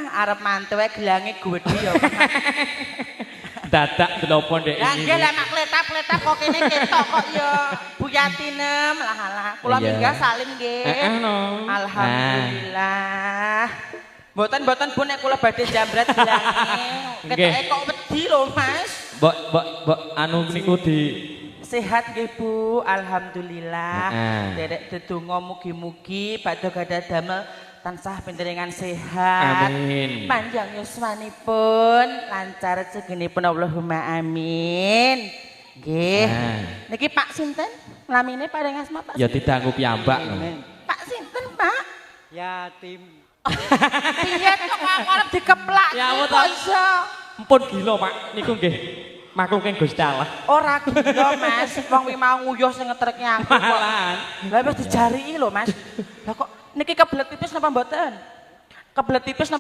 Arep mantu ae gelange gedhe ya. Dadak delopo ndek Lah iki. Nggih, lah mak kletap-kletap kok kene ketok kok ya, Bu Yatinem. Lah lah kula minggah salim nggih. Heeh no. Alhamdulillah. Mboten-mboten, Bu, nek kula badhe jambret gelange. Nggih. Ketoke kok wedi lho, Mas. Mbok mbok mbok anu niku di Sehat nggih, Bu, alhamdulillah. Derek dedonga mugi-mugi badhe gadah damel tansah pinterengan sehat. Amin. Panjang yuswanipun, lancar rezekinipun, Allahumma amin. Nggih. Nah. Niki Pak sinten? Namine paring asma Pak. Ya didangu piyambak no. Pak sinten, Pak? Yatim. Piye kok aku arep dikeplak? Ya Allah, kok toh. iso? Empun gila, Pak. Niku nggih makhluke Gusti Allah. Ora gila, Mas. Wong wi mau nguyuh sing ngeterke aku kok. Malahan. Lah wis dijariki lho, Mas. Lah kok niki kebelet pipis napa mboten? Kebelet pipis napa